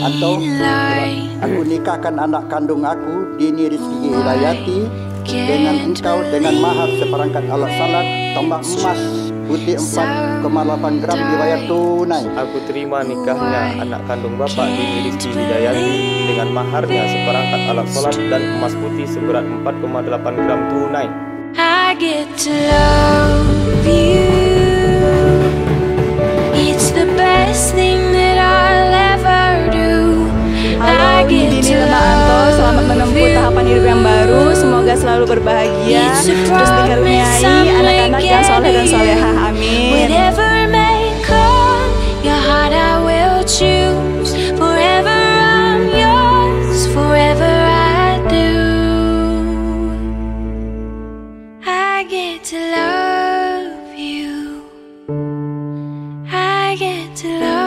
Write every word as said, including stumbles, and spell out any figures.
Atau, aku nikahkan anak kandung aku, Dini Rizky Hidayati, dengan engkau dengan mahar seperangkat alat salat, tombak emas putih empat koma delapan gram dibayar tunai. Aku terima nikahnya anak kandung Bapak, Dini Rizky Hidayati, dengan maharnya seperangkat alat salat dan emas putih seberat empat koma delapan gram tunai. I get to love you. It's the best thing that I'll ever do. Halo, I ini get Dini to Lena Anto. Selamat love menempuh you. Tahapan hidup yang baru. Semoga selalu berbahagia. It's a promise I'm making. Terus dikaruniai anak-anak yang soleh dan solehah. Amin. Whatever may come, your heart I will choose. Forever I'm yours, forever I do. I get to love you. I get to love